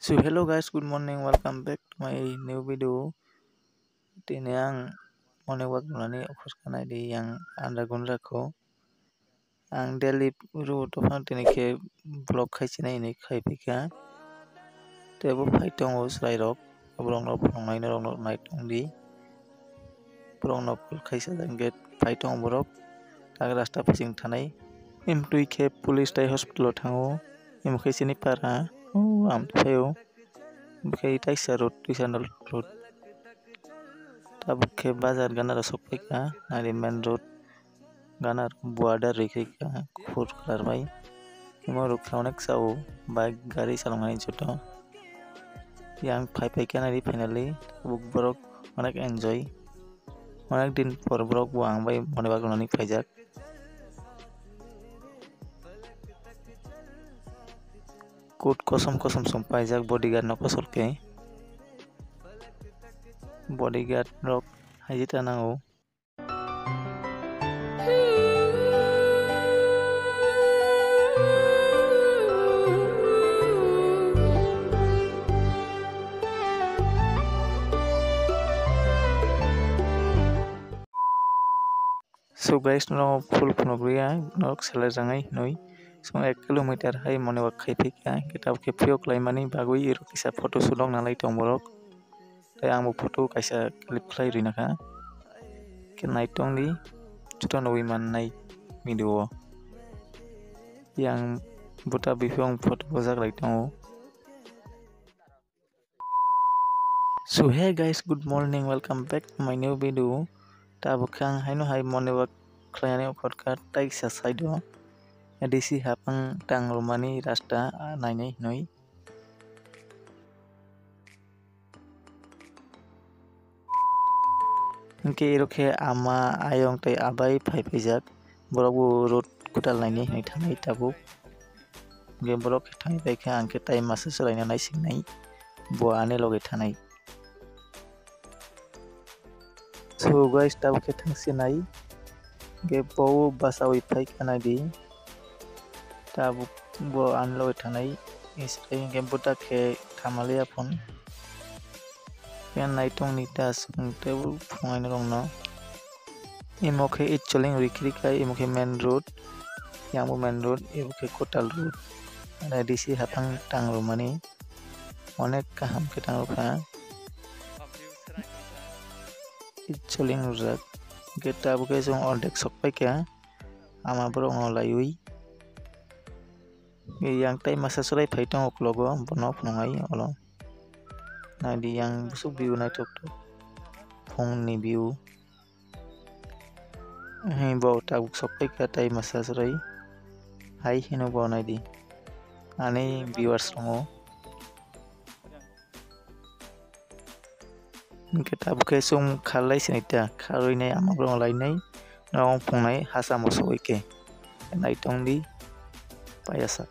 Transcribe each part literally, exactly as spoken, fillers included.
So hello guys, good morning, welcome back to my new video. Tini ang morning walk nani okhor kanai di yang andra gundra ko. Ang daily road o phang tini khe vlog khai sinai hinwi khai phaikha. Tei bo phai tongo chwrai rok, borok no phunuknai norok no nai tong di. Borok no call khaisa hwnkhe phai tongo borok. Tak rasta bising thanai. Imtwi khe police tei hospital o thango. Imo khe chini para. O ang phaio. Bokhe taisa road, twisa road. Tabuk khe bazar gana rok sok phaikha. Nari main road. Gana border rikha kha khur kalar bai. Imo rok khe onek sao bike gari chaloknani joto. Yang phai phai khe nai finally tabuk borok onek enjoy. Onek din por borok bo ang bai morning walk nani phaijak. Coat kosom kosom song paijak bodyguard no kosol khe. Bodyguard rok haijita nango. So guys, no full phunukliya, norok selai jangai hinwi. So ek kilometer hai morning walk khai phikha, hwnkhe tabuk khe phiyok laimani bagwi iro kisa photo shoot rok nalai tong borok. Tei ang bo photo kaisa clip khlai rwna kha. Khe naitong di, joto nugwi mannai video o. Yang buta biphang photo bojak lai tongo. So hey guys, good morning, welcome back to my new video. Tabuk khe ang haino hai morning walk khlainani okhorkha taisa side o D C hapang tang rwmani rasta nainai hinwi. Hwnkhe iro khe ama, ayong tei abai phai phaijak. Borok bo road kwtal nainai hinwi thanai tabuk. Hwnkhe borok khe thangwi pai khe ang khe tai masa chwraino naisingnai, bo ani loge thanai. So guys, tabuk khe thangsinai, hwnkhe bo basawi phai kha naidi. Tabuk bo ani loge thanai, hwnkhe buta khe thamaliya phone. Khe naitongni ta swkang tei bo phunuknai norokno. Imo khe Itcholing rikhrikha, imo khe main road, yang bo main road, ebo khe kwtal road. Aro D C hapang tang rwmani onek kaham khe tang rwkha. Itcholing rwjak, hwnkhe tabuk khe chwng ordek sok paikha, ama borokno laiwi. Yang tai masa chwrai phai tongo uklogo, bono phunuknai olo. Naidi yang bwswk view naithok thok, phungni view. Hei bo tabuk sok paikha tai masa chwrai. Hai hino bo naidi. Ani viewers tongo. Hwnkhe tabuk khe chwng kharlai sinai ta, kharwi nai ama borok lainai, norok phungnai hachamo sogwi khe. Naitong di payasa.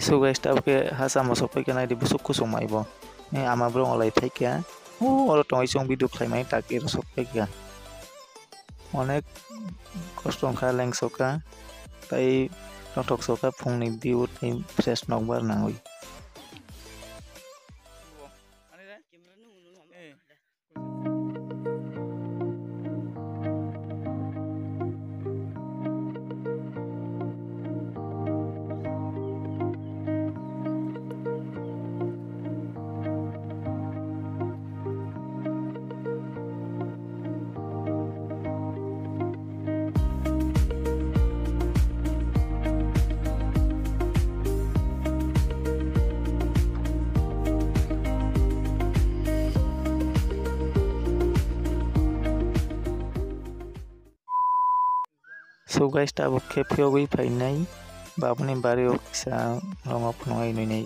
So guys, tabuk khe hachamo sogwi khe naidi bwswk kuchuk mai bo. Ni ama borok lai phaikha. O oro tongwi chwng video khlaimani tak ero sogwi kha. Onek kosto wngkha, lengsoka tei nothok soka phungni view tei fresh nokbar nangwi. So guys, tabuk khe phiyogwi phainai babuni bari o kisa rongo phunuknai nwi nai.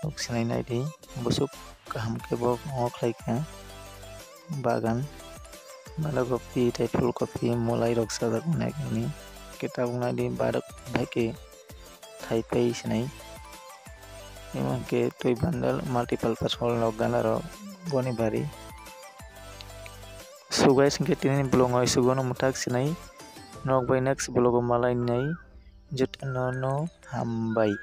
Phunuk sinai naidi bwswk kaham khe bo wngo khlaikha. Bagan, bandakopi tei phulkopi, mwlairok sajak onek hwnwi. Khe tabuk naidi barok hai khe thaipai sinai. Imo hwnkhe twi bandal multiple pasal rok gana rok boni bari. So guys, hwnkhe tini vlog o sugo no mwthak sinai. Nok bai next vlog o malai nai. Jotono no hambai.